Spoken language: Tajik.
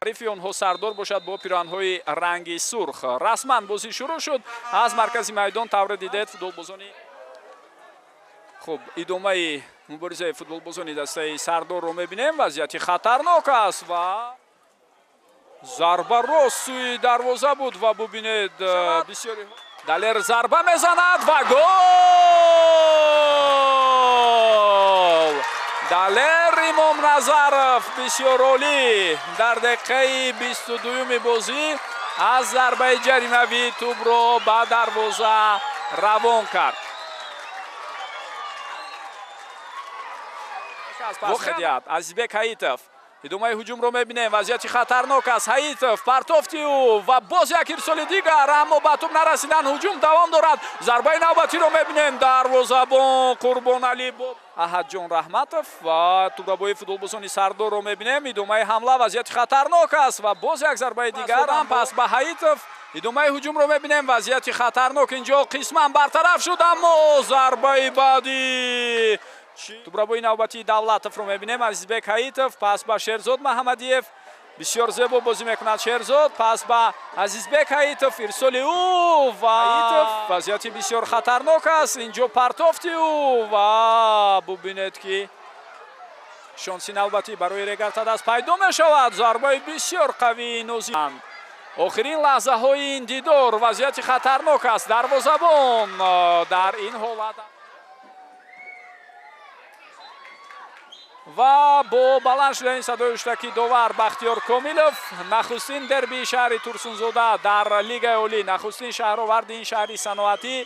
Ҳарифи онҳо Сардор бошад бо пироҳанҳои ранги сурх. Расман бозӣ шурӯъ шуд аз маркази майдон. Тавре дидед, футболбозони хуб, идомаи муборизаи футболбозони дастаи Сардорро мебинем. Вазъияти хатарнок аст ва зарба рост сӯи дарвоза буд ва бубинед, бисёри Далер зарба мезанад ва гол! Далер Имомназаров бисёр олӣ дар дақиқаи 22-юми бозӣ аз зарбаи ҷаримавӣ тӯбро ба дарвоза равон кард. Воқеият Азизбек Ҳаитов. Идомаи ҳуҷумро мебинем. Вазъияти хатарнок аст. Ҳаитов, партофти ӯ ва боз як ирсоли дигар, аммо ба тӯб нарасидан. Ҳуҷум давом дорад. Зарбаи навбатиро мебинем. Дарвозабон Қурбоналӣ. Аҳадҷон Раҳматов ва тӯбрабои футболбозони Сардорро мебинем. Идомаи ҳамла, вазъияти хатарнок аст ва боз як зарбаи дигар, пас ба Ҳаитов. Идомаи ҳуҷумро мебинем. Вазъияти хатарнок инҷо қисман бартараф шуд, аммо зарбаи баъдӣ. Тӯбрабои навбатии Давлатовро мебинем. Азизбек Ҳаитов, пас ба Шерзод Маҳамадиев. Бисёр зебо бозӣ мекунад Шерзод, пас ба Азизбек Ҳаитов, ирсоли ӯ ва Ҳаитов. Вазъияти бисёр хатарнок аст инҷо, партофти ӯ ва бубинед, ки шонси навбатӣ барои Регар-ТадАЗ пайдо мешавад. Зарбаи бисёр қавии Нози. Охирин лаҳзаҳои ин дидор, вазъияти хатарнок аст. Дарвозабон дар ин ҳолат ва бо баланд шудани садои ҳуштаки довар Бахтиёр Комилов нахустин дербии шаҳри Турсунзода дар Лигаи олӣ, нахустин шаҳроварди ин шаҳри саноатӣ.